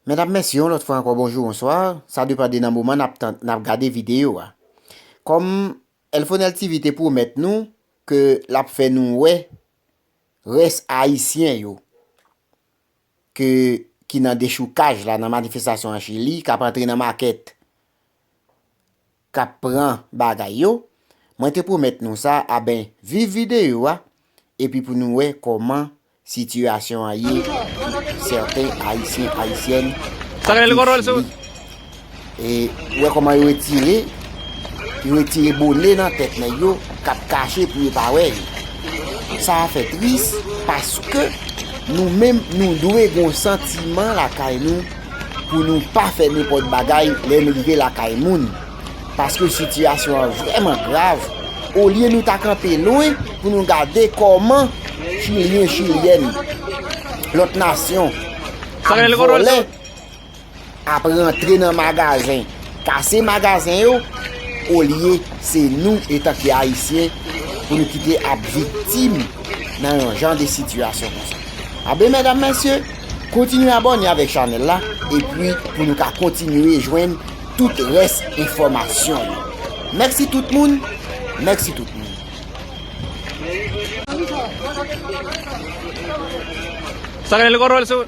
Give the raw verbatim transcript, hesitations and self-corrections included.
Medam, mesye, yon lòt fwa ankò, bonjou, bonswa. Sa depann de nan moman n ap tan-, n ap gade videyo a. Kòm Elfonel TV te pwomèt nou ke l ap fè nou wè rès ayisyen yo ke, ki nan dechoukaj la, nan manifestasyon an Chili, k ap antre nan makèt, k ap pran bagay yo, mwen te pwomèt nou sa, a ben, viv videyo a, epi pou nou wè kòman sitiyasyon an ye, sèten ayisyen, ayisyèn k ap viv Chili. E, ou wè kòman yo retire, yo retire bone nan tèt nèg yo, k ap kache pou yo pa wè yo. Sa fè tris, paske nou menm, nou dwe gon santiman lakay nou pou nou pa fè nenpòt bagay lè n rive lakay moun. Paske sitiyasyon an vrèman grav. Olye nou ta kanpe lwen pou nou gade kòman Chilyen, Chilyèn, lòt nasyon ap vòlè, ap rantre nan magazen, kase magazen yo, olye se nou, etanke Ayisyen, pou nou kite ap viktim nan yon jan de sitiyasyon konsa. A ben, medam, mesye, kontinye abòne avèk chanèl la, epi pou nou ka kontinye jwenn tout rès enfòmasyon yo. Mèsi tout moun, mèsi tout moun. Sa gen lè kòròl sou.